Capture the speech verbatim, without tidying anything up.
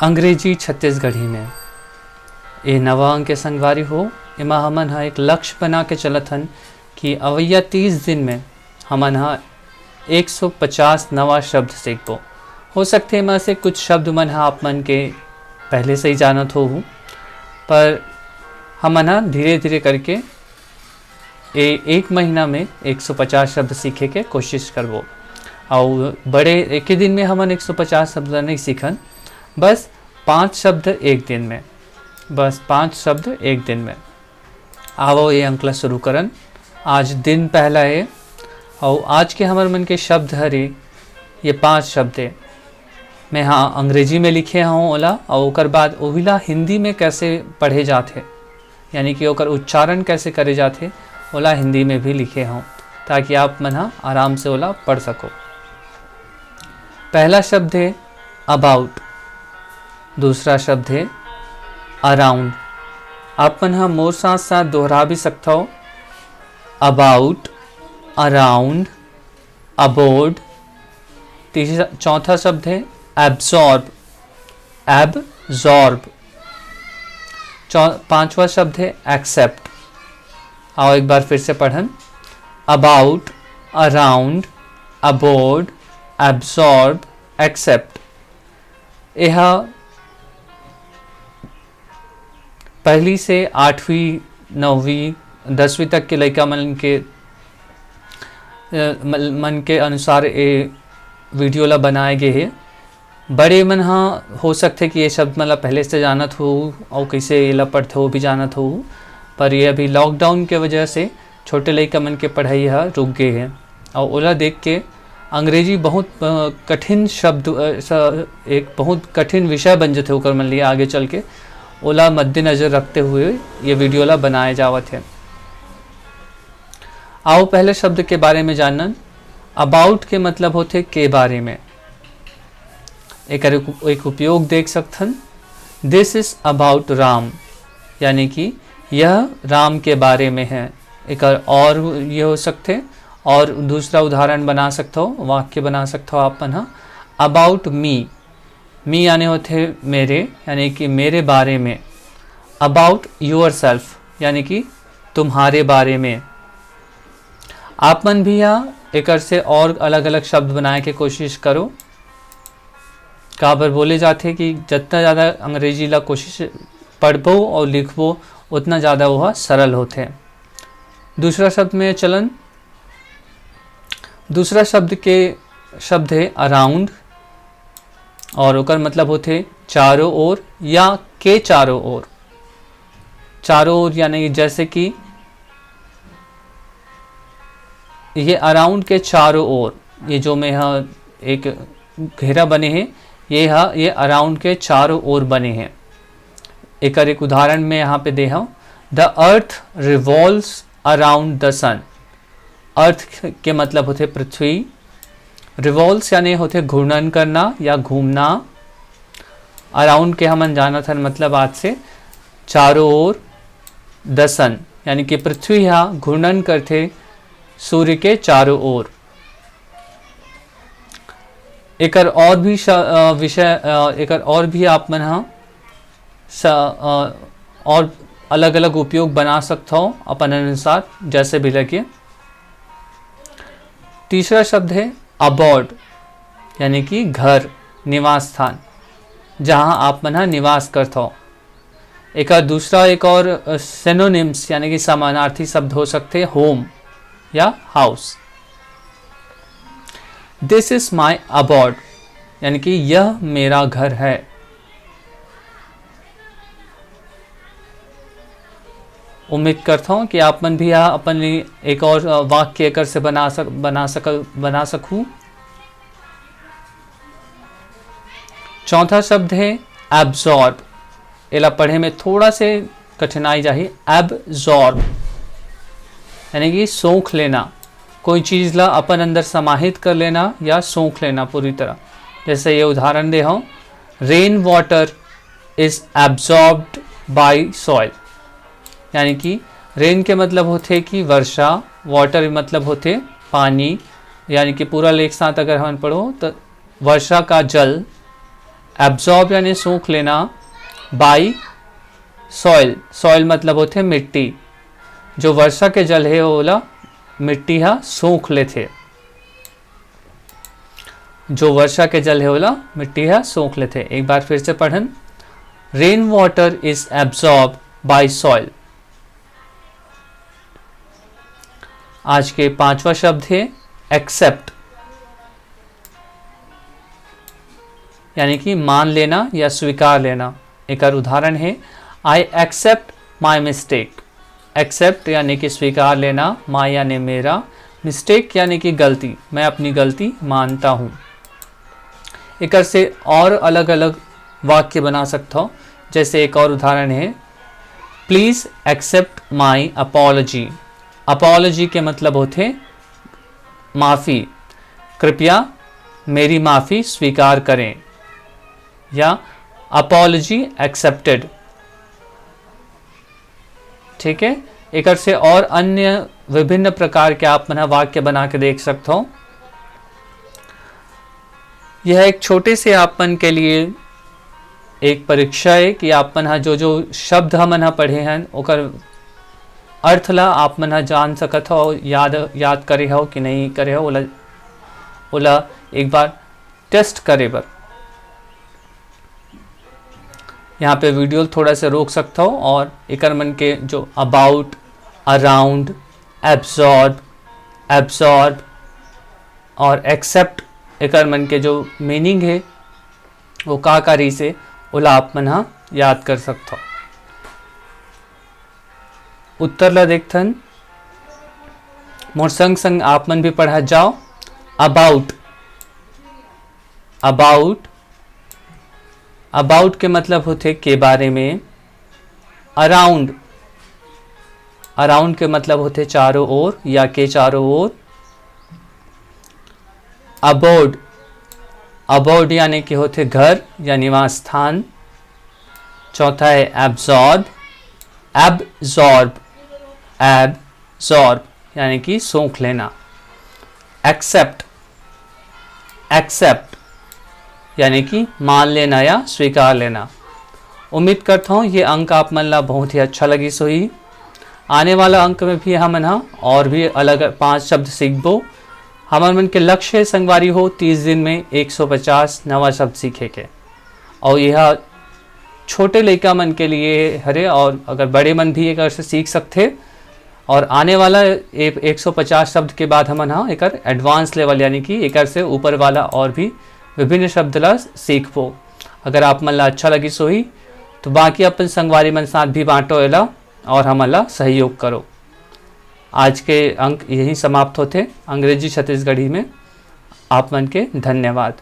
अंग्रेजी छत्तीसगढ़ी में ये नवा अंक के संगवारी हो। एमा हमन ह एक लक्ष्य बना के चलत हन कि अवइया तीस दिन में हमन ह एक सौ पचास नवा शब्द सीखबो। हो सकथे एमा से कुछ शब्द मन ह आप मन के पहले से ही जानत होहू, पर हमन ह धीरे-धीरे करके ए-, एक महीना में एक सौ पचास शब्द सीखे के कोशिश करबो। अउ बड़े एके दिन में हमन एक सौ पचास शब्द नहीं सीखन, बस पाँच शब्द एक दिन में, बस पाँच शब्द एक दिन में। आवो ये अंक ला शुरू करन। आज दिन पहला हे, अउ आज के हमर मन के शब्द हरे ये पाँच शब्द हे। मैं हाँ अंग्रेजी में लिखे हूँ ओला, अउ ओकर बाद ओही ला हिंदी में कैसे पढ़े जाथे, यानी कि ओकर उच्चारण कैसे करे जाथे, ओला हिंदी में भी लिखे हूँ, ताकि आप मन ह आराम से ओला पढ़ सको। पहला शब्द हे about, दूसरा शब्द हे around। आप मन ह मोर साथ साथ दोहरा भी सकथव, about, around, aboard। तीसरा, चौथा शब्द हे absorb, absorb। चौ-, पांचवा शब्द हे accept। आओ एक बार फिर से पढ़न, about, around, aboard, absorb, accept। यह पहली से आठवीं, नौवीं, दसवीं तक के लइका मन के, अ, मन मन के अनुसार ये वीडियो ला बनाए गे हे। बड़े मन ह हो सकथे कि ये शब्द मन ला पहले से जानत हो अउ कइसे ये ला पढ़थे वो भी जानत हो, पर ये अभी लॉकडाउन के वजह से छोटे लइका मन के पढ़ाई ह रुक गे हे। अउ ओला देख के अंग्रेजी बहुत, अ, कठिन शब्द, अ, स-, एक बहुत कठिन विषय बन जथे ओकर मन लिए आगे चल के। ओला मद्देनजर रखते हुए ये वीडियो ला बनाए जावत हे। आओ पहले शब्द के बारे में जानन। About के मतलब होथे के बारे में। एकर एक, एक उपयोग देख सकथन, this is about राम, यानी कि यह राम के बारे में है। एकर और ये हो सकथे, और दूसरा उदाहरण बना सकथो, वाक्य बना सकथो आप मन ह, about me। Me यानी होथे मेरे, यानी कि मेरे बारे में। About yourself यानी कि तुम्हारे बारे में। आप मन भी या एकर से और अलग-अलग शब्द बनाए के कोशिश करो। काबर बोले जाथे कि जितना ज़्यादा अंग्रेजी ला कोशिश पढ़बो और लिखबो, उतना ज़्यादा वह सरल होथे। दूसरा शब्द में चलन, दूसरा शब्द के शब्द है around, और ओकर मतलब होथे चारों ओर या के चारों ओर। चारों ओर यानी जैसे कि ये around के चारों ओर, ये जो में ह एक घेरा बने हे, ये ह, ये around के चारों ओर बने हे। एकर एक उदाहरण मैं यहाँ पे दे हूँ, the earth revolves around the sun। अर्थ के मतलब होथे पृथ्वी, revolves यानी होथे घूर्णन करना या घूमना। Around के हमन जानत हन मतलब आज से चारों ओर, the sun यानी कि पृथ्वी हा घूर्णन करथे सूर्य के चारों ओर। एकर और भी श-, अ, विषय, अ, एकर और भी आप मन ह स-, अ, और अलग-अलग उपयोग बना सकथव अपन अनुसार, जैसे भी लगे। तीसरा शब्द है abode, यानी कि घर, निवास स्थान, जहाँ आप मन ह निवास करथव। एकर दूसरा एक और, अ, synonyms यानी कि समानार्थी शब्द हो सकथे home या house। This is my abode, यानी कि यह मेरा घर है। उम्मीद करता हूँ कि आप मन भी यहाँ अपन लिए एक और, अ, वाक्य एकर से बना सक-, बना सक-, बना सकू। चौथा शब्द है absorb। एला पढ़े में थोड़ा से कठिनाई जाही। Absorb यानी कि सोख लेना, कोई चीज़ ला अपन अंदर समाहित कर लेना या सोख लेना पूरी तरह। जैसे ये उदाहरण दे हूँ, rain water is absorbed by soil, यानी कि rain के मतलब होथे कि वर्षा, water मतलब होथे पानी, यानी कि पूरा एक साथ अगर हमन पढ़ो तो वर्षा का जल एब्जॉर्ब यानी सोख लेना, बाई सॉइल, सॉइल मतलब होथे मिट्टी, जो वर्षा के जल हे ओला मिट्टी ह सोख लेथे। जो वर्षा के जल हे ओला मिट्टी ह सोख लेथे। एक बार फिर से पढ़न, rain water is absorbed by soil। आज के पांचवा शब्द हे एक्सेप्ट, यानी कि मान लेना या स्वीकार लेना। एकर उदाहरण हे, I accept my mistake। Accept यानी कि स्वीकार लेना, माई यानी मेरा, मिस्टेक यानी कि गलती, मैं अपनी गलती मानता हूँ। एकर से और अलग अलग वाक्य बना सकता हूँ। जैसे एक और उदाहरण हे, please accept my apology। Apology के मतलब होथे माफ़ी, कृपया मेरी माफ़ी स्वीकार करें, या अपॉलॉजी एक्सेप्टेड। ठीक है, एकर से और अन्य विभिन्न प्रकार के आप मन ह वाक्य बना के देख सकथो। यह एक छोटे से आप मन के लिए एक परीक्षा है कि आप मन ह जो जो शब्द हमन ह पढ़े हन ओकर अर्थ ला आप मन ह जान सकत हो, याद याद करे हो कि नहीं करे हो, ओला ओला एक बार टेस्ट करे बर। यहाँ पे वीडियो थोड़ा सा रोक सकता हो और एकर मन के जो अबाउट, अराउंड, एब्जॉर्ब, एब्जॉर्ब और एक्सेप्ट, एकर मन के जो मीनिंग है वो का का रहिसे, ओला आप मन ह याद कर सकत हो। उत्तर ला देखथन, मोर संग संग आप मन भी पढ़ा जाओ। अबाउट, अबाउट, अबाउट के मतलब होथे के बारे में। अराउंड, अराउंड के मतलब होथे चारों ओर या के चारों ओर। अबोर्ड, अबोर्ड यानी कि होथे घर या निवास स्थान। चौथा है एब्जॉर्ब, एब्जॉर्ब, एब्जॉर्ब यानी कि सोख लेना। एक्सेप्ट, एक्सेप्ट यानी कि मान लेना या स्वीकार लेना। उम्मीद करता हूँ ये अंक आप मन ला बहुत ही अच्छा लगिस होही। आने वाला अंक में भी हमन ह और भी अलग पांच शब्द सीखबो। हमर मन के लक्ष्य हे संगवारी हो तीस दिन में एक सौ पचास नवा शब्द सीखे के, और यह छोटे लइका मन के लिए हरे, और अगर बड़े मन भी एकर से सीख सकथे। और आने वाला ए-, एक सौ पचास शब्द के बाद हमन ह एकर एडवांस लेवल यानी कि एकर से ऊपर वाला और भी विभिन्न शब्द ला सीखबो। अगर आप मन ला अच्छा लगिस होही तो बाकी अपन संगवारी मन साथ भी बांटो एला और हमन ला सहयोग करो। आज के अंक यहीं समाप्त होथे। अंग्रेजी छत्तीसगढ़ी में आप मन के धन्यवाद।